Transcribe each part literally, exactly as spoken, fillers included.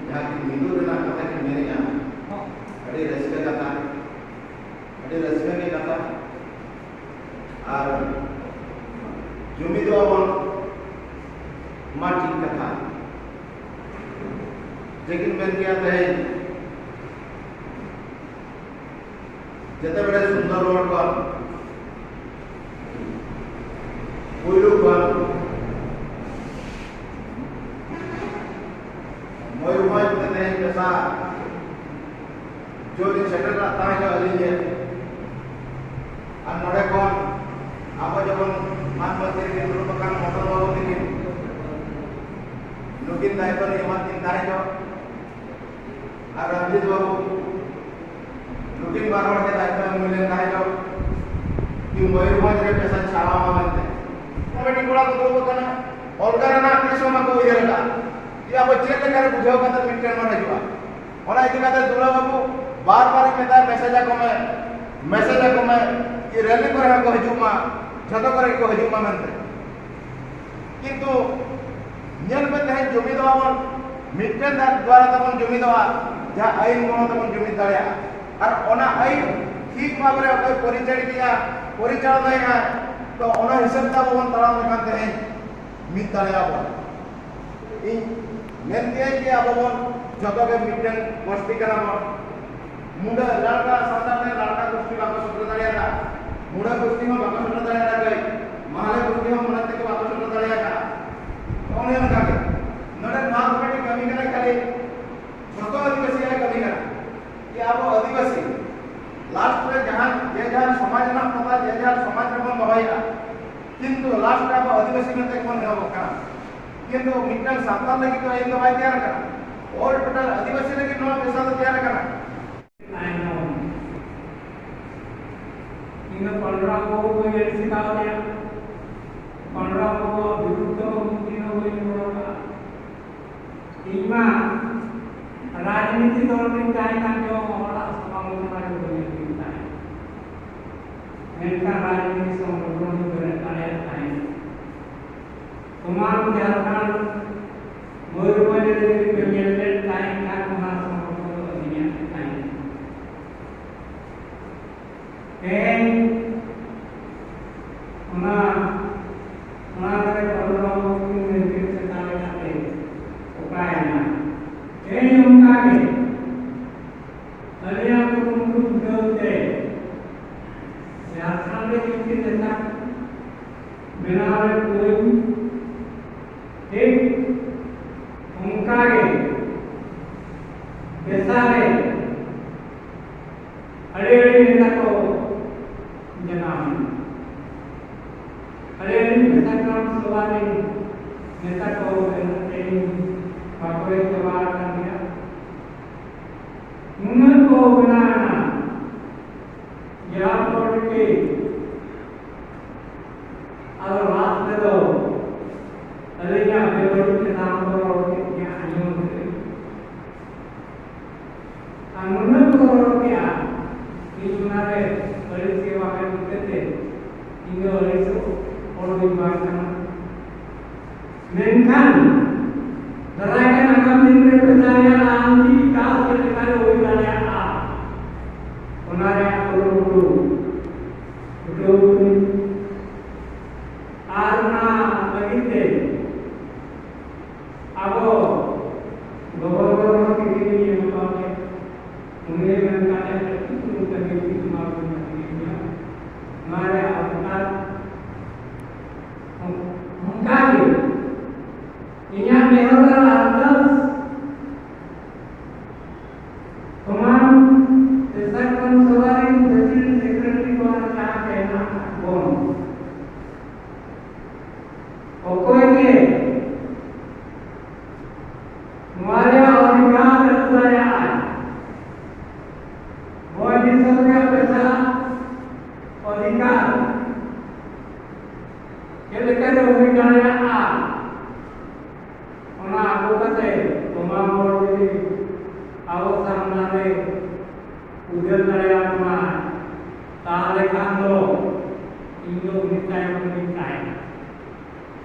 ᱡᱟᱦᱟᱸ ᱠᱤᱱ ᱢᱤᱫᱩᱜ ᱨᱮᱱᱟᱜ ᱠᱟᱛᱷᱟ ᱠᱤᱱ ᱢᱮᱱᱮᱜᱼᱟ, ᱟᱹᱰᱤ ᱨᱟᱹᱥᱠᱟᱹ ᱠᱟᱛᱷᱟ, ᱟᱹᱰᱤ ᱨᱟᱹᱥᱠᱟᱹ ᱜᱮ ᱠᱟᱛᱷᱟ᱾ ᱟᱨ ᱡᱩᱢᱤᱫᱚᱜ ᱟᱵᱚᱱ ᱢᱟ, ᱴᱷᱤᱠ ᱠᱟᱛᱷᱟ᱾ ᱡᱮ ᱠᱤᱱ ᱢᱮᱱ ᱠᱮᱭᱟ ᱛᱮᱦᱮᱧ, ᱡᱮᱛᱮ ᱵᱮᱲᱮ ᱥᱩᱱᱫᱚᱨ ᱨᱚᱲ ᱠᱷᱚᱱ ᱯᱩᱭᱞᱩ ᱠᱷᱚᱱ ᱢᱚᱭᱩᱨᱵᱷᱚᱸᱡᱽ ᱛᱮ ᱛᱮᱦᱮᱧ ᱯᱮᱥᱟ ᱡᱳᱨ ᱤᱧ ᱥᱮᱴᱮᱨ ᱞᱮᱫ ᱛᱟᱦᱮᱸ ᱡᱚᱜ ᱟᱹᱞᱤᱧ ᱜᱮ᱾ ᱟᱨ ᱱᱚᱰᱮ ᱠᱷᱚᱱ ᱟᱵᱚ ᱡᱮᱢᱚᱱ ᱢᱟᱱ ᱢᱚᱱᱛᱨᱤ ᱨᱮ ᱫᱩᱲᱩᱵ ᱟᱠᱟᱱ ᱢᱚᱫᱚᱱ ᱵᱟᱹᱵᱩ ᱛᱤᱠᱤᱱ, ᱱᱩᱠᱤᱱ ᱫᱟᱭᱤᱛᱛᱚ ᱞᱤᱧ ᱮᱢᱟᱫ ᱠᱤᱱ ᱛᱟᱦᱮᱸ ᱡᱚᱜ᱾ ᱟᱨ ᱨᱚᱧᱡᱤᱛ ᱵᱟᱹᱵᱩ, ᱱᱩᱠᱤᱱ ᱵᱟᱨ ᱦᱚᱲ ᱜᱮ ᱫᱟᱭᱤᱛᱛᱚ ᱮᱢ ᱦᱩᱭ ᱞᱮᱱ ᱛᱟᱦᱮᱸ ᱡᱚᱜ, ᱠᱤ ᱢᱚᱭᱩᱨᱵᱷᱚᱸᱡᱽ ᱨᱮ ᱯᱮᱥᱟ ᱪᱷᱟᱲᱟᱣ ᱢᱟ ᱢᱮᱱᱛᱮ᱾ ᱠᱚᱢᱤᱴᱤ ᱠᱚᱲᱟ ᱠᱚ ᱫᱩᱲᱩᱵ ᱟᱠᱟᱱᱟ, ᱚᱞ ᱠᱟᱱᱟ ᱱᱟᱜ ᱛᱤᱥ ᱦᱚᱸ ᱵᱟᱠᱚ ᱩᱭᱦᱟᱹᱨ ᱟᱠᱟᱫ᱾ ᱡᱮ ᱟᱵᱚ ᱪᱮᱫ ᱞᱮᱠᱟᱨᱮ ᱵᱩᱡᱷᱟᱹᱣ ᱠᱟᱛᱮ ᱢᱤᱫᱴᱮᱱ ᱵᱚᱱ ᱦᱤᱡᱩᱜᱼᱟ᱾ ᱚᱱᱟ ᱤᱫᱤ ᱠᱟᱛᱮ ᱫᱩᱞᱟᱹ ᱵᱟᱹᱵᱩ ᱵᱟᱨ ᱵᱟᱨ ᱤᱧ ᱢᱮᱛᱟᱭ, ᱢᱮᱥᱮᱡᱽ ᱟᱠᱚ ᱢᱮ, ᱢᱮᱥᱮᱡᱽ ᱟᱠᱚ ᱢᱮ, ᱠᱤ ᱨᱮᱞᱤ ᱠᱚᱨᱮ ᱦᱚᱸ ᱠᱚ ᱦᱤᱡᱩᱜ ᱢᱟ, ᱡᱷᱚᱛᱚ ᱠᱚᱨᱮ ᱜᱮᱠᱚ ᱦᱤᱡᱩᱜ ᱢᱟ ᱢᱮᱱᱛᱮ᱾ ᱠᱤᱱᱛᱩ ᱧᱮᱞ ᱯᱮ, ᱛᱮᱦᱮᱧ ᱡᱩᱢᱤᱫᱚᱜᱼᱟ ᱵᱚᱱ, ᱢᱤᱫᱴᱮᱱ ᱫᱟᱜ ᱫᱣᱟᱨᱟ ᱛᱮᱵᱚᱱ ᱡᱩᱢᱤᱫᱚᱜᱼᱟ, ᱡᱟᱦᱟᱸ ᱟᱹᱭᱤᱱ ᱢᱚᱦᱚᱛ ᱛᱮᱵᱚᱱ ᱡᱩᱢᱤᱫ ᱫᱟᱲᱮᱭᱟᱜᱼᱟ᱾ ᱟᱨ ᱚᱱᱟ ᱟᱹᱭᱤᱱ ᱴᱷᱤᱠ ᱵᱷᱟᱵᱽ ᱨᱮ ᱚᱠᱚᱭ ᱯᱚᱨᱤᱪᱟᱞᱤᱛᱮᱜᱼᱟ, ᱯᱚᱨᱤᱪᱟᱞᱚᱱᱟᱭᱮᱫᱼᱟ, ᱛᱚ ᱚᱱᱟ ᱦᱤᱥᱟᱹᱵ ᱛᱮ ᱟᱵᱚ ᱵᱚᱱ ᱛᱟᱲᱟᱢ ᱞᱮᱠᱷᱟᱱ ᱛᱮᱦᱮᱧ ᱢᱤᱫ ᱫᱟᱲᱮᱭᱟᱜᱼᱟ ᱵᱚᱱ᱾ ᱤᱧ ᱢᱮᱱ ᱜᱤᱭᱟᱹᱧ ᱡᱮ ᱟᱵᱚ ᱵᱚᱱ ᱡᱚᱛᱚ ᱜᱮ ᱢᱤᱫᱴᱮᱱ ᱜᱳᱥᱴᱤ ᱠᱟᱱᱟ ᱵᱚᱱ᱾ ᱢᱩᱰᱟᱹ ᱞᱟᱲᱠᱟ ᱥᱟᱱᱛᱟᱲ ᱨᱮ ᱞᱟᱲᱠᱟ ᱜᱳᱥᱴᱤ ᱵᱟᱠᱚ ᱥᱮᱴᱮᱨ ᱫᱟᱲᱮᱭᱟᱫᱟ, ᱢᱩᱰᱟᱹ ᱜᱳᱥᱴᱤ ᱦᱚᱸ ᱵᱟᱠᱚ ᱥᱮᱴᱮᱨ ᱫᱟᱲᱮᱭᱟᱫᱟ, ᱜᱟᱹᱭ ᱢᱟᱦᱞᱮ ᱜᱳᱥᱴᱤ ᱦᱚᱸ ᱢᱚᱱᱮ ᱛᱮᱠᱚ ᱵᱟᱠᱚ ᱥᱮᱴᱮᱨ ᱫᱟᱲᱮᱭᱟᱫᱟ᱾ ᱚᱱᱮ ᱚᱱᱠᱟ ᱜᱮ ᱱᱚᱰᱮ ᱱᱚᱣᱟ ᱠᱚᱢᱤᱴᱤ ᱠᱟᱹᱢᱤ ᱠᱟᱱᱟ ᱠᱷᱟᱹᱞᱤ ᱡᱚᱛᱚ ᱟᱹᱫᱤᱵᱟᱹᱥᱤᱭᱟᱜ ᱠᱟᱹᱢᱤ ᱠᱟᱱᱟ᱾ ᱡᱮ ᱟᱵᱚ ᱟᱹᱫᱤᱵᱟᱹᱥᱤ ᱞᱟᱥᱴ ᱨᱮ ᱡᱟᱦᱟᱸ ᱡᱮ ᱡᱟᱦᱟᱸ ᱥᱚᱢᱟᱡᱽ ᱨᱮᱱᱟᱜ ᱯᱟᱛᱟ ᱡᱮ ᱡᱟᱦᱟᱸ ᱥᱚᱢᱟᱡᱽ ᱨᱮᱵᱚᱱ ᱫᱚᱦᱚᱭᱮᱫᱼᱟ, ᱠᱤᱱᱛᱩ ᱞᱟᱥᱴ ᱨᱮ ᱟᱵᱚ ᱟᱹᱫᱤᱵᱟᱹᱥᱤ ᱢᱮᱱᱛᱮ ᱜᱮᱵᱚᱱ ᱮᱦᱚᱵᱚᱜ ᱠᱟᱱᱟ᱾ ᱠᱤᱱᱛᱩ ᱢᱤᱫᱴᱟᱝ ᱥᱟᱱᱛᱟᱲ ᱞᱟᱹᱜᱤᱫ ᱫᱚ ᱟᱹᱭᱤᱱ ᱫᱚ ᱵᱟᱭ ᱛᱮᱭᱟᱨ ᱟᱠᱟᱱᱟ, ᱚᱞ ᱴᱳᱴᱟᱞ ᱟᱹᱫᱤᱵᱟᱹᱥᱤ ᱞᱟᱹᱜᱤᱫ ᱱᱚᱣᱟ ᱯᱮᱥᱟ ᱫᱚ ᱛᱮᱭᱟᱨ ᱟᱠᱟᱱᱟ᱾ ᱛᱟᱭᱱᱚᱢ ᱤᱧ ᱫᱚ ᱯᱟᱹᱰᱩᱨᱟᱢ ᱵᱟᱹᱵᱩ ᱵᱟᱹᱧ ᱟᱹᱲᱤᱥ ᱠᱟᱣᱫᱮᱭᱟ᱾ ᱯᱟᱹᱰᱩᱨᱟᱢ ᱵᱟᱹᱵᱩᱣᱟᱜ ᱵᱤᱨᱩᱫᱷ ᱫᱚ ᱢᱤᱫ ᱫᱤᱱ ᱦᱚᱸ ᱵᱟᱹᱧ ᱨᱚᱲ ᱟᱠᱟᱫᱼᱟ᱾ ᱤᱧ ᱢᱟ ᱨᱟᱡᱽᱱᱤᱛᱤ ᱫᱚᱞ ᱨᱤᱧ ᱛᱟᱦᱮᱸ ᱠᱟᱱ ᱪᱚᱝ, ᱦᱚᱲᱟᱜ ᱥᱚᱢᱟᱞᱳᱪᱚᱱᱟ ᱨᱮ ᱵᱟᱹᱧ ᱟᱹᱛᱠᱤᱨ ᱛᱟᱦᱮᱸᱫ, ᱢᱮᱱᱠᱷᱟᱱ ᱨᱟᱡᱽᱱᱤᱛᱤ ᱥᱚᱝᱜᱚᱴᱷᱚᱱ ᱨᱤᱧ ᱵᱮᱨᱮᱫ ᱫᱟᱲᱮᱭᱟᱜ ᱛᱟᱦᱮᱸᱫ᱾ ᱥᱚᱢᱟᱱ ᱡᱷᱟᱲᱠᱷᱚᱸᱰ ᱢᱚᱭᱩᱨᱵᱷᱚᱸᱡᱽ ᱨᱮ ᱡᱩᱫᱤ ᱯᱮ ᱧᱮᱞ ᱞᱮᱫ ᱛᱟᱦᱮᱸ ᱠᱷᱟᱱ, ᱚᱱᱟ ᱥᱚᱢᱚᱭ ᱫᱚ ᱟᱹᱞᱤᱧᱟᱜ ᱜᱮ ᱛᱟᱦᱮᱸ ᱠᱟᱱᱟ᱾ ᱛᱮᱦᱮᱧ ᱚᱱᱟ, ᱚᱱᱟ ᱠᱚᱨᱮ ᱠᱚᱨᱚᱱᱟ ᱢᱩᱠᱛᱤ ᱢᱚᱱᱫᱤᱨ ᱪᱮᱛᱟᱱ ᱞᱮᱠᱟᱛᱮ ᱚᱠᱟᱭᱮᱱᱟ? ᱛᱮᱦᱮᱧ ᱚᱱᱠᱟ ᱜᱮ ᱟᱹᱞᱤᱧᱟᱜ ᱠᱩᱨᱩᱢᱩᱴᱩ ᱪᱷᱩᱴᱟᱹᱣ ᱛᱮ ᱡᱷᱟᱲᱠᱷᱚᱸᱰ ᱨᱮ ᱡᱩᱫᱤ ᱱᱮᱛᱟ ᱵᱮᱱᱟᱣ ᱞᱮᱫ ᱠᱚᱣᱟᱹᱧ, ᱴᱷᱤᱠ ᱚᱱᱠᱟ ᱜᱮ ᱯᱮᱥᱟ ᱨᱮ ᱟᱹᱰᱤ ᱟᱹᱰᱤ ᱱᱮᱛᱟ ᱠᱚ ᱡᱟᱱᱟᱢ ᱮᱱᱟ᱾ ᱟᱹᱰᱤ ᱟᱹᱰᱤ ᱱᱮᱛᱟ ᱠᱚ, ᱥᱚᱵᱷᱟ ᱨᱮᱱ ᱱᱮᱛᱟ ᱠᱚ ᱮᱱᱛᱮ ᱵᱟᱠᱚ ᱦᱮᱡ ᱪᱟᱵᱟ ᱟᱠᱟᱱ ᱜᱮᱭᱟ᱾ ᱱᱩᱱᱟᱹᱜ ᱠᱚ ᱵᱮᱱᱟᱣ ᱮᱱᱟ, ᱡᱟᱦᱟᱸ ᱯᱚᱨ ᱨᱮᱜᱮ ᱟᱫᱚ ᱞᱟᱥᱴ ᱨᱮᱫᱚ ᱟᱹᱞᱤᱧᱟᱜ ᱵᱮᱵᱟᱹᱲᱤᱡ ᱠᱟᱛᱷᱟ ᱠᱚ ᱨᱚᱲ ᱠᱮᱫ ᱜᱮᱭᱟ, ᱟᱸᱡᱚᱢ ᱠᱮᱫ᱾ ᱟᱨ ᱱᱩᱱᱟᱹᱜ ᱠᱚ ᱨᱚᱲ ᱠᱮᱜᱼᱟ, ᱤᱧ ᱚᱱᱟᱨᱮ ᱟᱹᱲᱤᱥ ᱜᱮ ᱵᱟᱝ ᱦᱩᱭᱩᱜ ᱠᱟᱛᱮ, ᱤᱧ ᱫᱚ ᱟᱹᱲᱤᱥᱚᱜ ᱦᱚᱲ ᱫᱚᱧ ᱵᱟᱝ ᱠᱟᱱᱟ᱾ ᱢᱮᱱᱠᱷᱟᱱ ᱫᱟᱨᱟᱭ ᱠᱟᱱ ᱟᱜᱟᱢ ᱫᱤᱱ ᱨᱮ ᱯᱮ ᱫᱟᱲᱮᱭᱟᱜᱼᱟ, ᱟᱢ ᱪᱮᱫ ᱞᱮᱠᱟ ᱪᱮᱫ ᱞᱮᱠᱟ ᱨᱮ ᱦᱩᱭ ᱫᱟᱲᱮᱭᱟᱜᱼᱟ, ᱚᱱᱟ ᱨᱮᱭᱟᱜ ᱠᱩᱨᱩᱢᱩᱴᱩ ᱪᱷᱩᱴᱟᱹᱣ ᱠᱟᱹᱱᱟᱹᱧ᱾ ᱟᱨ ᱚᱱᱟ ᱞᱟᱹᱜᱤᱫ ᱛᱮ ᱟᱵᱚ ᱜᱚᱵᱚᱨᱱᱚᱨ ᱦᱚᱸ ᱠᱤᱪᱷᱩ ᱫᱤᱱ ᱧᱮᱞ ᱠᱚᱣᱟ ᱯᱮ᱾ ᱩᱱᱤ ᱢᱮᱱ ᱠᱟᱛᱮ ᱠᱟᱹᱴᱤᱡ ᱪᱩᱞᱩᱝ ᱠᱟᱹᱢᱤ ᱠᱤᱪᱷᱩ ᱮᱢᱟ ᱵᱚᱱ ᱠᱟᱱᱟ᱾ ᱱᱚᱣᱟ ᱨᱮ ᱚᱱᱠᱟ ᱚᱱᱠᱟ ᱜᱮ ᱤᱧᱟᱹᱜ ᱱᱮᱦᱚᱨ ᱟᱨ ᱟᱨᱫᱟᱥ ᱥᱚᱢᱟᱱ ᱥᱮᱥᱟᱠ ᱠᱷᱚᱱ ᱥᱚᱵᱷᱟ ᱨᱮᱱ ᱯᱨᱮᱥᱤᱰᱮᱱᱴ ᱥᱮᱠᱨᱮᱴᱟᱨᱤ ᱠᱚ ᱟᱨ ᱡᱟᱦᱟᱸ ᱛᱮ ᱦᱮᱱᱟᱜ ᱟᱠᱟᱫ ᱵᱚᱱ, ᱚᱠᱚᱭ ᱜᱮ ᱱᱚᱣᱟ ᱨᱮᱭᱟᱜ ᱚᱫᱷᱤᱠᱟᱨ ᱟᱹᱜᱩ ᱫᱟᱲᱮᱭᱟᱜᱼᱟᱭ? ᱱᱚᱣᱟ ᱫᱤᱥᱚᱢ ᱨᱮᱭᱟᱜ ᱯᱮᱥᱟ ᱚᱫᱷᱤᱠᱟᱨ ᱪᱮᱫ ᱞᱮᱠᱟᱨᱮ ᱦᱩᱭ ᱫᱟᱲᱮᱭᱟᱜᱼᱟ? ᱚᱱᱟ ᱟᱹᱜᱩ ᱠᱟᱛᱮ ᱛᱚᱢᱟᱢ ᱦᱚᱲ ᱡᱩᱫᱤ ᱟᱵᱚ ᱥᱟᱢᱱᱟ ᱨᱮ ᱩᱫᱟᱹᱨ ᱫᱟᱲᱮᱭᱟᱵᱚᱱᱟ, ᱛᱟᱦᱞᱮ ᱠᱷᱟᱱ ᱫᱚ ᱤᱧ ᱫᱚ ᱩᱱᱤ ᱛᱟᱭᱚᱢ ᱨᱮᱜᱤᱧ ᱛᱟᱦᱮᱱᱟ᱾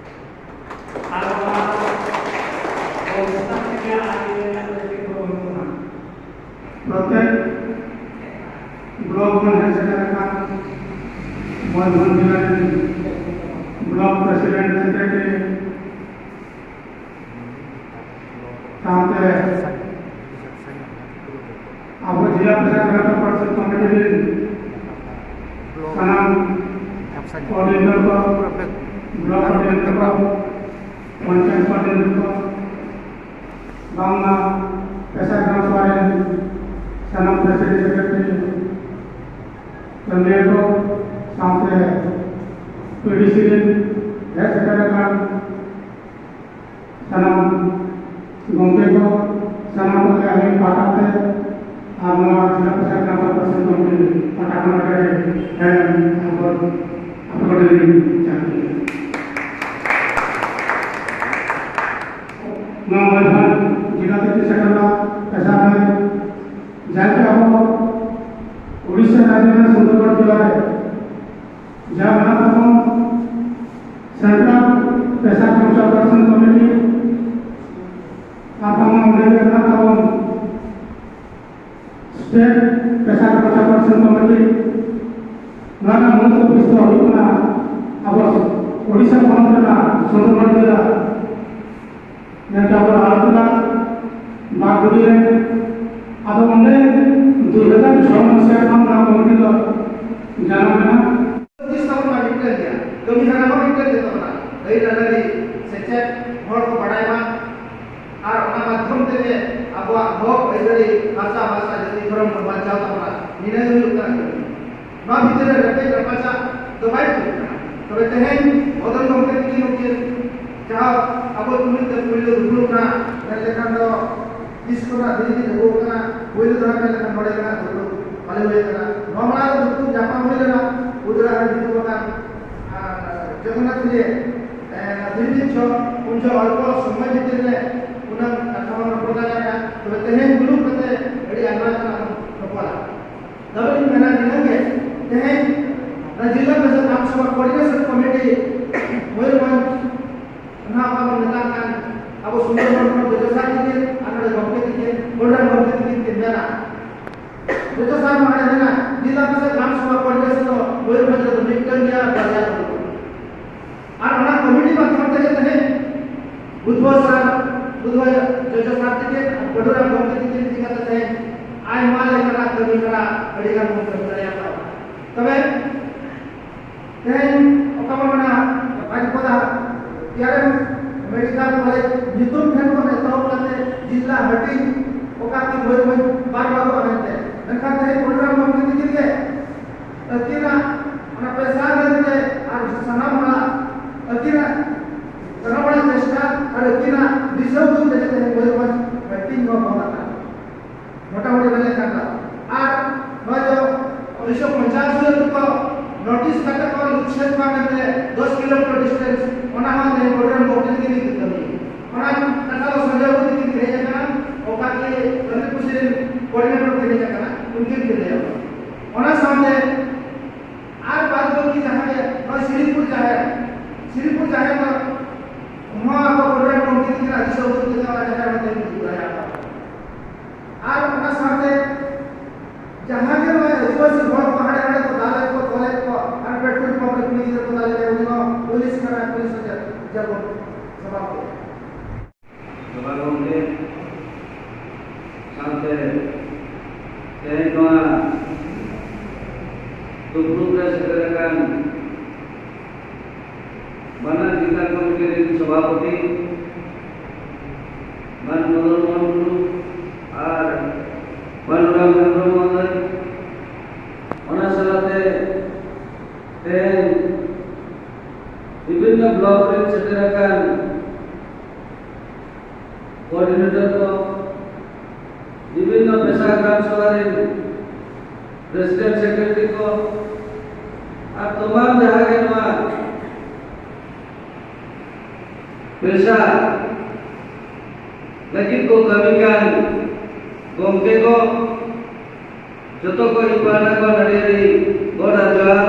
ᱟᱨ ᱚᱱᱟ ᱯᱨᱚᱛᱮᱠ ᱵᱞᱚᱠ ᱠᱷᱚᱱ ᱦᱮᱡ ᱥᱮᱴᱮᱨ ᱟᱠᱟᱱ ᱢᱚᱭᱩᱨᱵᱷᱚᱸᱡᱽ ᱡᱮᱞᱟ ᱨᱮᱱ ᱵᱞᱚᱠ ᱯᱨᱮᱥᱤᱰᱮᱱᱴ, ᱥᱮᱠᱨᱮᱴᱟᱨᱤ, ᱥᱟᱶᱛᱮ ᱟᱵᱚ ᱡᱮᱞᱟ ᱯᱨᱚᱥᱟᱥᱚᱱ ᱯᱟᱨᱥᱮ ᱠᱚᱢᱤᱴᱤ ᱨᱮᱱ ᱥᱟᱱᱟᱢ ᱠᱳᱚᱨᱰᱤᱱᱮᱴᱚᱨ ᱠᱚ, ᱵᱞᱚᱠ ᱠᱳᱚᱨᱰᱤᱱᱮᱴᱚᱨ ᱠᱚ, ᱯᱚᱧᱪᱟᱭᱮᱛ ᱠᱳᱚᱨᱰᱤᱱᱮᱴᱚᱨ ᱠᱚ, ᱵᱟᱝᱢᱟ ᱯᱮᱥᱟ ᱜᱨᱟᱢ ᱥᱚᱵᱷᱟ ᱨᱮᱱ ᱥᱟᱱᱟᱢ ᱯᱨᱮᱥᱤᱰᱮᱱᱴ, ᱥᱮᱠᱨᱮᱴᱟᱨᱤ, ᱠᱟᱹᱢᱤᱭᱟᱹ ᱠᱚ, ᱥᱟᱶᱛᱮ ᱯᱤᱰᱤᱥᱤ ᱨᱮᱱ ᱦᱮᱡ ᱥᱮᱴᱮᱨ ᱟᱠᱟᱱ ᱥᱟᱱᱟᱢ ᱜᱚᱢᱠᱮ ᱠᱚ, ᱥᱟᱱᱟᱢ ᱠᱚᱜᱮ ᱟᱹᱞᱤᱧ ᱯᱟᱦᱴᱟ ᱛᱮ ᱟᱨ ᱱᱚᱣᱟ ᱡᱮᱞᱟ ᱯᱨᱚᱥᱟᱥᱚᱱ ᱜᱟᱶᱛᱟ ᱯᱟᱨᱥᱮ ᱠᱚᱢᱤᱴᱤ ᱯᱟᱦᱴᱟ ᱠᱷᱚᱱ ᱟᱹᱰᱤ ᱟᱹᱰᱤ ᱥᱟᱭ ᱟᱨ ᱟᱯᱮ ᱠᱚᱴᱷᱮᱱ ᱞᱤᱧ ᱡᱚᱦᱟᱨ ᱮᱫᱟ᱾ ᱱᱚᱣᱟ ᱢᱚᱭᱩᱨᱵᱷᱚᱸᱡᱽ ᱡᱮᱞᱟ ᱛᱮ ᱥᱮᱴᱮᱨ ᱮᱱᱟ ᱯᱮᱥᱟ ᱨᱮ, ᱡᱟᱦᱟᱸ ᱠᱤ ᱟᱵᱚ ᱩᱲᱤᱥᱥᱟ ᱨᱟᱡᱽ ᱨᱮᱱᱟᱜ ᱥᱩᱱᱫᱚᱨᱜᱚᱲ ᱡᱮᱞᱟ ᱨᱮ ᱡᱟᱦᱟᱸ ᱢᱮᱱᱟᱜ ᱛᱟᱵᱚᱱ ᱥᱮᱱᱴᱨᱟᱞ ᱯᱮᱥᱟ ᱠᱚᱱᱥᱟᱞᱴᱮᱥᱚᱱ ᱠᱚᱢᱤᱴᱤ, ᱟᱨ ᱵᱟᱝᱢᱟ ᱚᱸᱰᱮ ᱜᱮ ᱢᱮᱱᱟᱜ ᱛᱟᱵᱚᱱ ᱥᱴᱮᱴ ᱯᱮᱥᱟ ᱠᱚᱱᱥᱟᱞᱴᱮᱥᱚᱱ ᱠᱚᱢᱤᱴᱤ᱾ ᱱᱚᱣᱟ ᱨᱮᱱᱟᱜ ᱢᱩᱞ ᱚᱯᱷᱤᱥ ᱫᱚ ᱦᱩᱭᱩᱜ ᱠᱟᱱᱟ ᱟᱵᱚ ᱳᱰᱤᱥᱟ ᱯᱚᱱᱚᱛ ᱨᱮᱱᱟᱜ ᱥᱩᱱᱫᱚᱨᱜᱚᱲ ᱡᱮᱞᱟ, ᱡᱟᱦᱟᱸ ᱟᱵᱚ ᱟᱲᱟᱨᱟᱢᱵᱩᱨᱩ ᱵᱟᱜᱽᱰᱩᱝᱨᱤ ᱨᱮ᱾ ᱟᱫᱚ ᱚᱸᱰᱮ ᱫᱩ ᱦᱟᱡᱟᱨ ᱪᱷᱚ ᱢᱟᱥ ᱠᱷᱚᱱ ᱱᱚᱣᱟ ᱠᱚᱢᱤᱴᱤ ᱫᱚ ᱡᱟᱱᱟᱢ ᱞᱮᱱᱟ᱾ ᱦᱩᱫᱤᱥ ᱛᱟᱵᱚᱱ ᱢᱟ ᱢᱤᱫᱴᱮᱱ ᱜᱮᱭᱟ, ᱠᱟᱹᱢᱤ ᱦᱚᱨᱟ ᱦᱚᱸ ᱢᱤᱫᱴᱮᱱ ᱜᱮ ᱛᱟᱵᱚᱱᱟ, ᱟᱹᱭᱫᱟᱹᱨᱤ ᱥᱮᱪᱮᱫ ᱦᱚᱲ ᱠᱚ ᱵᱟᱰᱟᱭ ᱢᱟ, ᱟᱨ ᱚᱱᱟ ᱢᱟᱫᱽᱫᱷᱚᱢ ᱛᱮᱜᱮ ᱟᱵᱚᱣᱟᱜ ᱦᱚᱠ ᱟᱹᱭᱫᱟᱹᱨᱤ, ᱵᱷᱟᱥᱟ, ᱵᱷᱟᱥᱟ, ᱡᱟᱹᱛᱤ, ᱫᱷᱚᱨᱚᱢ ᱵᱚᱱ ᱵᱟᱧᱪᱟᱣ ᱛᱟᱵᱚᱱᱟ᱾ ᱱᱤᱱᱟᱹ ᱜᱮ ᱦᱩᱭᱩᱜ ᱠᱟᱱᱟ ᱠᱟᱹᱢᱤ᱾ ᱱᱚᱣᱟ ᱵᱷᱤᱛᱤᱨ ᱨᱮ ᱨᱮᱯᱮᱡ ᱨᱟᱯᱟᱪᱟᱜ ᱫᱚ ᱵᱟᱭ ᱴᱷᱤᱠ ᱠᱟᱱᱟ᱾ ᱛᱚᱵᱮ ᱛᱮᱦᱮᱧ ᱵᱚᱫᱚᱞ ᱜᱚᱢᱠᱮ ᱛᱤᱠᱤᱱ ᱩᱱᱠᱤᱱ ᱡᱟᱦᱟᱸ ᱟᱵᱚ ᱛᱩᱞᱩᱡ ᱛᱮ ᱯᱩᱭᱞᱩ ᱫᱩᱯᱲᱩᱵ ᱨᱮᱱᱟᱜ ᱢᱮᱱ ᱞᱮᱠᱷᱟᱱ ᱫᱚ ᱛᱤᱥ ᱠᱷᱚᱱᱟᱜ ᱫᱤᱱ ᱫᱤᱱ ᱟᱹᱜᱩ ᱟᱠᱟᱱᱟ, ᱯᱩᱭᱞᱩ ᱫᱷᱟᱣ ᱢᱮᱱ ᱞᱮᱠᱷᱟᱱ ᱱᱚᱰᱮ ᱠᱷᱚᱱᱟᱜ ᱫᱩᱯᱲᱩᱵ ᱵᱷᱟᱞᱮ ᱦᱩᱭ ᱟᱠᱟᱱᱟ᱾ ᱱᱚᱣᱟ ᱢᱟᱲᱟᱝ ᱨᱮ ᱫᱩᱯᱲᱩᱵ ᱧᱟᱯᱟᱢ ᱦᱩᱭ ᱞᱮᱱᱟ, ᱩᱫᱽᱲᱟ ᱨᱮ ᱵᱤᱫᱩ ᱵᱟᱜᱟᱱ, ᱟᱨ ᱡᱚᱜᱚᱱᱱᱟᱛᱷ ᱨᱮ, ᱮ, ᱫᱤᱱ ᱫᱤᱱ ᱪᱷᱚ, ᱩᱱ ᱡᱚᱦᱚᱜ ᱚᱞᱯᱚ ᱥᱚᱢᱚᱭ ᱵᱷᱤᱛᱤᱨ ᱨᱮ ᱩᱱᱟᱹᱝ ᱠᱟᱛᱷᱟ ᱵᱚᱱ ᱨᱚᱯᱚᱲ ᱫᱟᱲᱮᱭᱟᱜᱼᱟ᱾ ᱛᱚᱵᱮ ᱛᱮᱦᱮᱧ ᱫᱩᱲᱩᱵ ᱠᱟᱛᱮ ᱟᱹᱰᱤ ᱟᱭᱢᱟ ᱠᱟᱛᱷᱟ ᱵᱚᱱ ᱨᱚᱯᱚᱲᱟ᱾ ᱛᱚᱵᱮ ᱤᱧ ᱢᱮᱱᱟ ᱱᱤᱱᱟᱹᱜ ᱜᱮ, ᱛᱮᱦᱮᱧ ᱚᱱᱟ ᱡᱮᱞᱟ ᱯᱨᱚᱥᱟᱥᱚᱱ ᱟᱢ ᱥᱚᱵᱷᱟ ᱠᱳᱚᱨᱰᱤᱱᱮᱥᱚᱱ ᱠᱚᱢᱤᱴᱤ ᱢᱚᱭᱩᱨᱵᱷᱚᱸᱡᱽ, ᱚᱱᱟ ᱚᱠᱟ ᱵᱚᱱ ᱢᱮᱛᱟᱜ ᱠᱟᱱ ᱟᱵᱚ ᱥᱩᱱᱫᱚᱨᱵᱚᱱ ᱦᱚᱲ ᱡᱚᱡᱚ ᱥᱟᱨ ᱡᱩᱫᱤ ᱥᱟᱨᱴᱤᱯᱷᱤᱠᱮᱴ ᱟᱨ ᱯᱟᱹᱰᱩᱨᱟᱢ ᱜᱚᱢᱠᱮ ᱛᱤᱠᱤᱱ ᱤᱫᱤ ᱠᱟᱛᱮ ᱛᱮᱦᱮᱧ ᱟᱭᱢᱟ ᱞᱮᱠᱟᱱᱟᱜ ᱠᱟᱹᱢᱤ ᱦᱚᱨᱟ ᱟᱹᱰᱤ ᱜᱟᱱ ᱵᱚᱱ ᱠᱟᱹᱢᱤ ᱫᱟᱲᱮᱭᱟᱜ ᱠᱟᱱᱟ᱾ ᱛᱚᱵᱮ ᱛᱮᱦᱮᱧ ᱚᱠᱟ ᱵᱚᱱ ᱢᱮᱱᱟ, ᱵᱟᱡᱽᱯᱚᱫᱟ ᱴᱤ ᱟᱨ ᱮᱢ ᱢᱮᱰᱤᱠᱮᱞ ᱠᱚᱞᱮᱡᱽ ᱧᱩᱛᱩᱢ ᱴᱷᱮᱱ ᱠᱷᱚᱱ ᱮᱛᱚᱦᱚᱵ ᱠᱟᱛᱮ ᱡᱤᱞᱟ ᱦᱟᱹᱴᱤᱧ ᱚᱠᱟ ᱠᱤ ᱢᱚᱭᱩᱨᱵᱷᱚᱸᱡᱽ ᱵᱟᱨ ᱵᱷᱟᱜᱚᱜᱼᱟ ᱢᱮᱱᱛᱮ, ᱢᱮᱱᱠᱷᱟᱱ ᱛᱮᱦᱮᱧ ᱯᱟᱹᱰᱩᱨᱟᱢ ᱜᱚᱢᱠᱮ ᱛᱤᱠᱤᱱ ᱜᱮ ᱟᱹᱠᱤᱱᱟᱜ ᱚᱱᱟ ᱯᱮᱥᱟ ᱨᱮ ᱟᱨ ᱥᱟᱱᱟᱢ ᱦᱚᱲᱟᱜ ᱟᱹᱠᱤᱱᱟᱜ ᱥᱟᱱᱟᱢ ᱦᱚᱲᱟᱜ ᱪᱮᱥᱴᱟ ᱟᱨ ᱟᱹᱠᱤᱱᱟᱜ ᱫᱤᱥᱟᱹ ᱩᱫᱩᱜ ᱛᱮᱜᱮ ᱛᱮᱦᱮᱧ ᱢᱚᱭᱩᱨᱵᱷᱚᱸᱡᱽ ᱦᱟᱹᱴᱤᱧ ᱱᱚᱣᱟ ᱵᱚᱱ ᱟᱠᱟᱫ᱾ ᱢᱚᱴᱟᱢᱩᱴᱤ ᱢᱮᱱ ᱞᱮᱠᱷᱟᱱ ᱫᱚ᱾ ᱟᱨ ᱱᱚᱜᱼᱚᱭ ᱡᱮ ᱩᱱᱤᱥᱥᱚ ᱯᱚᱧᱪᱟᱥ ᱨᱮ ᱠᱚ ᱱᱳᱴᱤᱥ ᱠᱟᱛᱮ ᱠᱚ ᱩᱪᱷᱮᱫ ᱢᱟ ᱢᱮᱱᱛᱮ ᱫᱚᱥ ᱠᱤᱞᱳᱢᱤᱴᱟᱨ ᱰᱤᱥᱴᱮᱱᱥ, ᱚᱱᱟ ᱦᱚᱸ ᱛᱮᱦᱮᱧ ᱯᱨᱳᱜᱨᱟᱢ ᱜᱚᱵᱷᱢᱮᱱᱴ ᱜᱮ ᱱᱤᱛ ᱠᱟᱹᱢᱤ᱾ ᱚᱱᱟ ᱠᱟᱛᱷᱟ ᱫᱚ ᱥᱚᱧᱡᱚᱭ ᱵᱟᱹᱵᱩ ᱛᱤᱠᱤᱱ ᱠᱤᱱ ᱦᱮᱡ ᱟᱠᱟᱱᱟ, ᱚᱠᱟ ᱠᱤ ᱨᱚᱱᱤᱛ ᱠᱩᱥᱤ ᱨᱮᱱ ᱠᱳᱚᱨᱰᱤᱱᱮᱴᱚᱨ ᱠᱤᱱ ᱦᱮᱡ ᱟᱠᱟᱱᱟ, ᱩᱱᱠᱤᱱ ᱠᱤᱱ ᱞᱟᱹᱭᱟ᱾ ᱚᱱᱟ ᱥᱟᱶᱛᱮ ᱟᱨ ᱵᱟᱫ ᱵᱟᱹᱠᱤ ᱡᱟᱦᱟᱸ ᱜᱮ ᱱᱚᱜᱼᱚᱭ ᱥᱤᱨᱤᱯᱩᱨ ᱡᱟᱦᱮᱨ, ᱥᱤᱨᱤᱯᱩᱨ ᱡᱟᱦᱮᱨ ᱫᱚ ᱱᱚᱣᱟ ᱟᱵᱚ ᱯᱨᱳᱜᱨᱟᱢ ᱠᱚᱢᱤᱴᱤ ᱛᱤᱠᱤᱱᱟᱜ ᱫᱤᱥᱟᱹ ᱩᱫᱩᱜ ᱛᱮᱜᱮ ᱚᱱᱟ ᱡᱟᱦᱮᱨ ᱦᱚᱸ ᱛᱮᱦᱮᱧ ᱩᱫᱩᱜ ᱫᱟᱲᱮᱭᱟᱜᱼᱟ᱾ ᱟᱨ ᱚᱱᱟ ᱥᱟᱶᱛᱮ ᱡᱟᱦᱟᱸ ᱜᱮ ᱱᱚᱜᱼᱚᱭ ᱟᱹᱫᱤᱵᱟᱹᱥᱤ ᱦᱚᱲ ᱠᱚ ᱦᱟᱸᱰᱮ ᱱᱟᱰᱮ ᱠᱚ ᱫᱟᱞᱮᱫ ᱠᱚ, ᱛᱚᱞᱮᱫ ᱠᱚ, ᱟᱨ ᱯᱮᱴᱨᱳᱞ ᱯᱟᱢᱯ ᱨᱮ ᱠᱩᱲᱤ ᱜᱤᱫᱽᱨᱟᱹ ᱠᱚ ᱫᱟᱞᱮᱫ ᱠᱚ, ᱩᱱᱤ ᱦᱚᱸ ᱯᱩᱞᱤᱥ ᱠᱟᱱᱟᱭ, ᱯᱩᱞᱤᱥ ᱦᱚᱸ ᱡᱟ-, ᱡᱟᱵᱚᱱ ᱥᱟᱵᱟ ᱠᱚ᱾ ᱵᱟᱵᱟ ᱜᱚᱢᱠᱮ ᱥᱟᱶᱛᱮ ᱛᱮᱦᱮᱧ ᱱᱚᱣᱟ ᱫᱩᱯᱲᱩᱵ ᱨᱮ ᱥᱮᱴᱮᱨ ᱟᱠᱟᱱ ᱵᱟᱱᱟᱨ ᱡᱮᱞᱟ ᱠᱚᱢᱤᱴᱤ ᱨᱮᱱ ᱥᱚᱵᱷᱟᱯᱚᱛᱤ ᱢᱟᱱ ᱢᱚᱫᱚᱱ ᱢᱳᱦᱚᱱ ᱴᱩᱰᱩ ᱟᱨ ᱯᱟᱱᱰᱩᱨᱟᱢ ᱦᱮᱢᱵᱨᱚᱢ ᱢᱚᱦᱳᱫᱚᱭ, ᱚᱱᱟ ᱥᱟᱞᱟᱜ ᱛᱮ ᱛᱮᱦᱮᱧ ᱵᱤᱵᱷᱤᱱᱱᱚ ᱵᱞᱚᱠ ᱨᱮ ᱥᱮᱴᱮᱨ ᱟᱠᱟᱱ ᱠᱳᱚᱨᱰᱤᱱᱮᱴᱚᱨ ᱠᱚ, ᱵᱤᱵᱷᱤᱱᱱᱚ ᱯᱮᱥᱟ ᱜᱨᱟᱢ ᱥᱚᱵᱷᱟ ᱨᱮᱱ ᱯᱨᱮᱥᱤᱰᱮᱱᱴ ᱥᱮᱠᱨᱮᱴᱟᱨᱤ ᱠᱚ ᱟᱨ ᱛᱚᱢᱟᱢ ᱡᱟᱦᱟᱸ ᱜᱮ ᱱᱚᱣᱟ ᱯᱮᱥᱟ ᱞᱟᱹᱜᱤᱫ ᱠᱚ ᱠᱟᱹᱢᱤ ᱠᱟᱱ ᱜᱚᱢᱠᱮ ᱠᱚ, ᱡᱚᱛᱚ ᱠᱚ ᱤᱧ ᱯᱟᱦᱴᱟ ᱠᱷᱚᱱ ᱟᱹᱰᱤ ᱟᱹᱰᱤ ᱜᱚᱰ ᱟᱨ ᱡᱚᱦᱟᱨ᱾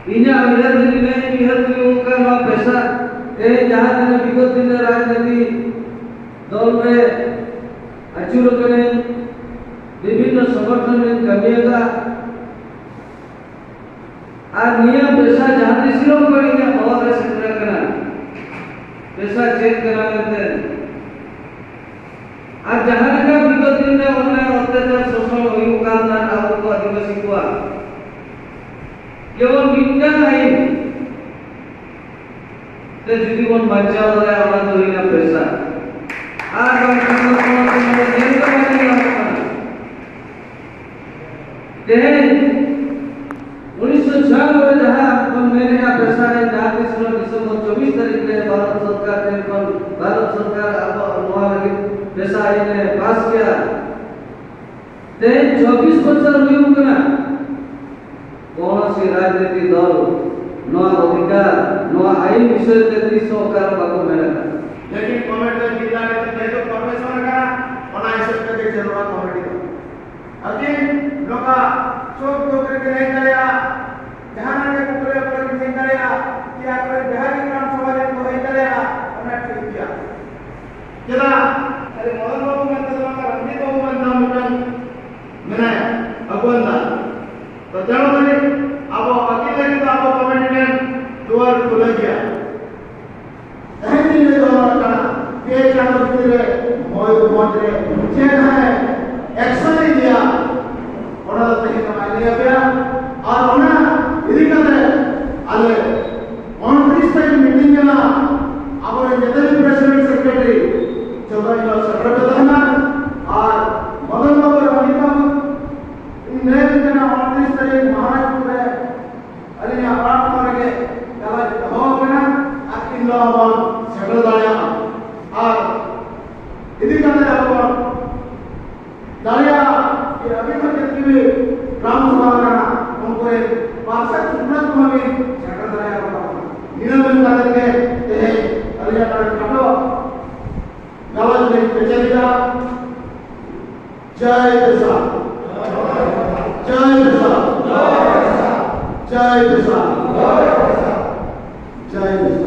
ᱤᱧᱟᱹᱜ ᱩᱭᱦᱟᱹᱨ ᱡᱩᱫᱤ ᱱᱤᱭᱟᱹᱧ ᱩᱭᱦᱟᱹᱨ ᱦᱩᱭᱩᱜ ᱠᱟᱱ ᱱᱚᱣᱟ ᱯᱮᱥᱟ, ᱛᱮᱦᱮᱧ ᱡᱟᱦᱟᱸ ᱛᱤᱱᱟᱹᱜ ᱵᱤᱜᱚᱛ ᱫᱤᱱ ᱨᱮ ᱨᱟᱡᱽᱱᱤᱛᱤ ᱫᱚᱞ ᱨᱮ ᱟᱹᱪᱩᱨ ᱟᱠᱟᱱᱟᱹᱧ, ᱵᱤᱵᱷᱤᱱᱱᱚ ᱥᱚᱝᱜᱚᱴᱷᱚᱱ ᱨᱤᱧ ᱠᱟᱹᱢᱤ ᱟᱠᱟᱫ, ᱟᱨ ᱱᱤᱭᱟᱹ ᱯᱮᱥᱟ ᱡᱟᱦᱟᱸ ᱛᱤᱥ ᱦᱤᱞᱳᱜ ᱠᱷᱚᱱ ᱤᱧᱟᱹᱜ ᱵᱚᱦᱚᱜ ᱨᱮ ᱥᱮᱴᱮᱨ ᱟᱠᱟᱱᱟ, ᱯᱮᱥᱟ ᱪᱮᱫ ᱠᱟᱱᱟ ᱢᱮᱱᱛᱮ, ᱟᱨ ᱡᱟᱦᱟᱸ ᱞᱮᱠᱟ ᱵᱤᱜᱚᱛ ᱫᱤᱱ ᱨᱮ ᱚᱱᱮ ᱚᱛᱛᱟᱪᱟᱨ ᱥᱳᱥᱚᱱ ᱦᱩᱭᱩᱜ ᱠᱟᱱ ᱛᱟᱦᱮᱸᱫ ᱟᱵᱚ ᱠᱚ ᱟᱹᱫᱤᱵᱟᱹᱥᱤ ᱠᱚᱣᱟᱜ, ᱡᱮᱢᱚᱱ ᱢᱤᱫᱴᱟᱝ ᱟᱹᱭᱤᱱ ᱛᱮ ᱡᱩᱫᱤ ᱵᱚᱱ ᱵᱟᱧᱪᱟᱣ ᱫᱟᱲᱮᱭᱟᱜᱼᱟ, ᱚᱱᱟ ᱫᱚ ᱦᱩᱭᱱᱟ ᱯᱮᱥᱟ᱾ ᱟᱨ ᱵᱟᱝᱠᱷᱟᱱ ᱫᱚ ᱠᱳᱱᱳ ᱫᱤᱱ ᱫᱚ ᱧᱮᱞ ᱜᱮ ᱵᱟᱝ ᱧᱮᱞ ᱧᱟᱢᱚᱜ ᱠᱟᱱᱟ᱾ ᱛᱮᱦᱮᱧ ᱩᱱᱤᱥᱥᱚ ᱪᱷᱤᱭᱟᱱᱚᱵᱵᱳᱭ ᱨᱮ ᱡᱟᱦᱟᱸ ᱵᱚᱱ ᱢᱮᱱᱮᱫᱼᱟ ᱯᱮᱥᱟ ᱟᱹᱭᱤᱱ, ᱡᱟᱦᱟᱸ ᱛᱤᱥ ᱦᱤᱞᱳᱜ ᱰᱤᱥᱮᱢᱵᱚᱨ ᱪᱚᱵᱵᱤᱥ ᱛᱟᱹᱨᱤᱠᱷ ᱨᱮ ᱵᱷᱟᱨᱚᱛ ᱥᱚᱨᱠᱟᱨ ᱴᱷᱮᱱ ᱠᱷᱚᱱ, ᱵᱷᱟᱨᱚᱛ ᱥᱚᱨᱠᱟᱨ ᱟᱵᱚ ᱱᱚᱣᱟ ᱞᱟᱹᱜᱤᱫ ᱯᱮᱥᱟ ᱟᱹᱭᱤᱱ ᱮ ᱯᱟᱥ ᱠᱮᱫᱟ᱾ ᱛᱮᱦᱮᱧ ᱪᱚᱵᱵᱤᱥ ᱵᱚᱪᱷᱚᱨ ᱦᱩᱭᱩᱜ ᱠᱟᱱᱟ, ᱠᱚᱱᱚᱥᱤ ᱨᱟᱡᱽᱱᱤᱛᱤ ᱫᱚᱞ ᱱᱚᱣᱟ ᱚᱫᱷᱤᱠᱟᱨ, ᱱᱚᱣᱟ ᱟᱹᱭᱤᱱ ᱵᱤᱥᱚᱭ ᱛᱮ ᱛᱤᱥ ᱦᱚᱸ ᱚᱠᱟ ᱨᱮ ᱵᱟᱠᱚ ᱢᱮᱱ ᱟᱠᱟᱫᱟ᱾ ᱞᱮᱠᱤᱱ ᱠᱚᱢᱮᱴᱤ ᱫᱚ ᱡᱤᱞᱟ ᱨᱮ ᱡᱮᱦᱮᱛᱩ ᱯᱟᱨᱢᱤᱥᱚᱱ ᱟᱠᱟᱱᱟ, ᱚᱱᱟ ᱦᱤᱥᱟᱹᱵ ᱛᱮᱜᱮ ᱪᱟᱹᱞᱩᱜᱼᱟ ᱠᱚᱢᱮᱴᱤ ᱫᱚ᱾ ᱟᱹᱠᱤᱱ ᱱᱚᱝᱠᱟ ᱥᱩᱠ ᱫᱩᱠ ᱨᱮᱠᱤᱱ ᱦᱮᱡ ᱫᱟᱲᱮᱭᱟᱜᱼᱟ, ᱡᱟᱦᱟᱱᱟᱜ ᱜᱮ ᱠᱩᱠᱞᱤ ᱨᱟᱯᱚᱲ ᱨᱮᱠᱤᱱ ᱦᱮᱡ ᱫᱟᱲᱮᱭᱟᱜᱼᱟ, ᱠᱤ ᱟᱠᱚᱨᱮᱱ ᱡᱟᱦᱟᱸᱭ ᱜᱮ ᱜᱨᱟᱢ ᱥᱚᱵᱷᱟ ᱨᱮᱱ ᱠᱚ ᱦᱮᱡ ᱫᱟᱲᱮᱭᱟᱜᱼᱟ, ᱚᱱᱟ ᱴᱷᱤᱠ ᱜᱮᱭᱟ᱾ ᱪᱮᱫᱟᱜ? ᱟᱞᱮ ᱢᱚᱫᱚᱱ ᱵᱟᱹᱵᱩ ᱢᱮᱱᱛᱮ ᱫᱚ ᱵᱟᱝ, ᱨᱚᱧᱡᱤᱛ ᱵᱟᱹᱵᱩ ᱢᱮᱱᱛᱮ ᱦᱚᱸ ᱢᱤᱫᱴᱟᱝ ᱢᱮᱱᱟᱭᱟ, ᱟᱹᱜᱩᱣᱟᱹᱱ ᱫᱟ᱾ ᱛᱚ ᱛᱮᱱᱚ ᱫᱷᱟᱹᱨᱤᱡ ᱟᱵᱚ ᱟᱹᱠᱤᱱ ᱞᱟᱹᱜᱤᱫ ᱫᱚ ᱟᱵᱚ ᱠᱚᱢᱤᱴᱤ ᱴᱷᱮᱱ ᱫᱩᱣᱟᱹᱨ ᱠᱷᱩᱞᱟᱹ ᱜᱮᱭᱟ᱾ ᱛᱮᱦᱮᱧ ᱫᱤᱱ ᱨᱮ ᱫᱚᱨᱠᱟᱨ ᱠᱟᱱᱟ, ᱯᱮ ᱪᱟᱸᱫᱚ ᱵᱷᱤᱛᱤᱨ ᱨᱮ ᱢᱚᱭᱩᱨᱵᱷᱚᱸᱡᱽ ᱨᱮ ᱪᱮᱫ ᱦᱟᱸᱜ ᱮᱠᱥᱚᱱ ᱮ ᱤᱫᱤᱭᱟ, ᱚᱱᱟ ᱫᱚ ᱛᱮᱦᱮᱧ ᱫᱚ ᱵᱟᱭ ᱞᱟᱹᱭ ᱟᱯᱮᱭᱟ᱾ ᱟᱨ ᱚᱱᱟ ᱤᱫᱤ ᱠᱟᱛᱮ ᱟᱞᱮ ᱩᱱᱛᱨᱤᱥ ᱛᱟᱹᱨᱤᱠᱷ ᱢᱤᱴᱤᱝ ᱠᱟᱱᱟ, ᱟᱵᱚᱨᱮᱱ ᱡᱮᱛᱮ ᱜᱮ ᱯᱨᱮᱥᱤᱰᱮᱱᱴ ᱥᱮᱠᱨᱮᱴᱟᱨᱤ ᱡᱚᱛᱚ ᱦᱤᱞᱳᱜ ᱥᱮᱴᱮᱨ ᱯᱮ ᱛᱟᱦᱮᱱᱟ᱾ ᱟᱨ ᱢᱚᱫᱚᱱ ᱵᱟᱵᱩ ᱨᱚᱧᱡᱤᱛ ᱵᱟᱵᱩ, ᱤᱧ ᱞᱟᱹᱭ ᱟᱵᱤᱱ ᱠᱟᱱᱟ, ᱩᱱᱛᱨᱤᱥ ᱛᱟᱹᱨᱤᱠᱷ ᱢᱚᱦᱟᱨᱟᱡᱽᱯᱩᱨ ᱨᱮ ᱟᱹᱞᱤᱧᱟᱜ ᱚᱲᱟᱜ ᱴᱷᱟᱶ ᱨᱮᱜᱮ ᱜᱟᱞᱚᱪ ᱫᱚᱦᱚ ᱟᱠᱟᱱᱟ, ᱟᱨ ᱤᱱ ᱦᱤᱞᱳᱜ ᱦᱚᱸᱵᱚᱱ ᱥᱮᱴᱮᱨ ᱫᱟᱲᱮᱭᱟᱜᱼᱟ᱾ ᱟᱨ ᱤᱫᱤ ᱠᱟᱛᱮ ᱟᱵᱚ ᱵᱚᱱ ᱫᱟᱲᱮᱭᱟᱜᱼᱟ ᱡᱮ ᱟᱹᱵᱤᱱ ᱦᱚᱸ ᱡᱮᱛᱮ ᱜᱮ ᱜᱨᱟᱢ ᱥᱚᱵᱷᱟ ᱨᱮᱱᱟᱜ ᱩᱱᱠᱩ ᱨᱮᱱ ᱯᱟᱨᱥᱮᱛ ᱥᱩᱵᱨᱚᱛ ᱠᱚᱦᱚᱸ ᱵᱤᱱ ᱥᱮᱴᱮᱨ ᱫᱟᱲᱮᱭᱟᱠᱚ ᱠᱟᱱᱟ᱾ ᱱᱤᱭᱟᱹ ᱢᱮᱱ ᱠᱟᱛᱮ ᱜᱮ ᱛᱮᱦᱮᱧ ᱟᱹᱞᱤᱧᱟᱜ ᱱᱚᱰᱮ ᱠᱷᱟᱴᱚ ᱜᱟᱞᱚᱪ ᱞᱤᱧ ᱠᱮᱪᱮᱫ ᱮᱫᱟ᱾ ᱡᱟᱭ ᱵᱮᱥᱟ, ᱡᱟᱭ ᱵᱮᱥᱟ, ᱡᱟᱭ ᱵᱮᱥᱟ, ᱡᱟᱭ ᱵᱮᱥᱟ᱾